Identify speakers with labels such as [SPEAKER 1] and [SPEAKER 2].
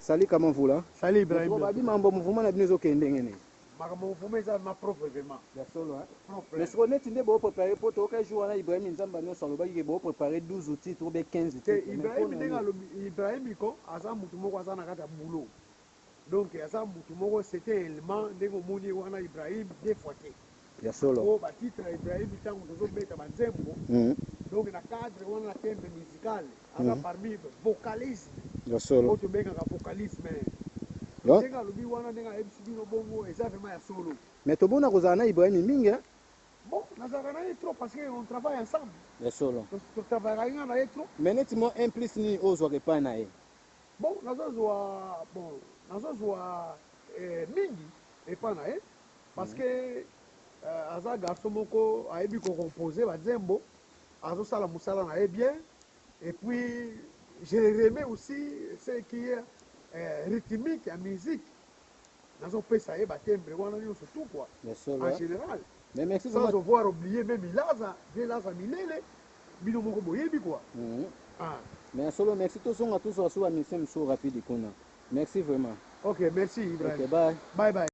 [SPEAKER 1] Salut Kamavula.
[SPEAKER 2] Salut Ibrahim.
[SPEAKER 1] Babi mambo mouvement na bino ezokende ndenge nini?
[SPEAKER 2] Makambo mouvement eza ma propre vraiment.
[SPEAKER 1] Ya solo hein.
[SPEAKER 2] Propre.
[SPEAKER 1] Mais sikoyo neti nde boprépare mpo toyoka jour wana Ibrahim Nzamba nyonso alobaki ke boprépare 12 titres ou bien 15
[SPEAKER 2] Te
[SPEAKER 1] titres. Mais
[SPEAKER 2] Ibrahim
[SPEAKER 1] mpona
[SPEAKER 2] ndenge
[SPEAKER 1] nini?
[SPEAKER 2] alobi, Ibrahim ko aza mutu moko aza na kati ya boulot. Donc aza mutu moko, c'était élément ndenge omoni ye wana Ibrahim deux fois te.
[SPEAKER 1] Ya solo.
[SPEAKER 2] Po ba titre ya Ibrahim ntango tozobeta banzembo, donc na cadre wana na timbre musical aza parmi vocalisme
[SPEAKER 1] Ya solo.
[SPEAKER 2] oyo tobengaka vocalisme. Ndenge alobi wana, ndenge ayebisi bino bongo, eza vraiment ya solo.
[SPEAKER 1] Mais tobona kozala na Ibrahim mingi hein?
[SPEAKER 2] Bon, nazalaka na ye trop parce que on travaille ensemble.
[SPEAKER 1] Ya solo.
[SPEAKER 2] Totravaillaka nga na ye trop.
[SPEAKER 1] Mais neti mwa un plus nini oyo ozwaka epai na ye?
[SPEAKER 2] Bon, nazozwa mingi epai na ye parce que aza garçon moko ayebi kocompose banzembo, azosala mosala na ye bien. Et puis je remets aussi ce qui est rythmique ya musique, nazopesa ye batimbre wana nyonso tout quoi.
[SPEAKER 1] Ya solo.
[SPEAKER 2] En
[SPEAKER 1] Hein?
[SPEAKER 2] général.
[SPEAKER 1] Mais merci
[SPEAKER 2] sans
[SPEAKER 1] vraiment.
[SPEAKER 2] Avoir oublié même Laza, vieux Laza Milele, bino moko boyebi quoi. Ah.
[SPEAKER 1] Mais ya solo, merci. Tozonga tozwa so bamusicien mosusu rapide kuna. Merci vraiment.
[SPEAKER 2] Ok, merci Ibrahim.
[SPEAKER 1] Ok, bye.
[SPEAKER 2] Bye bye.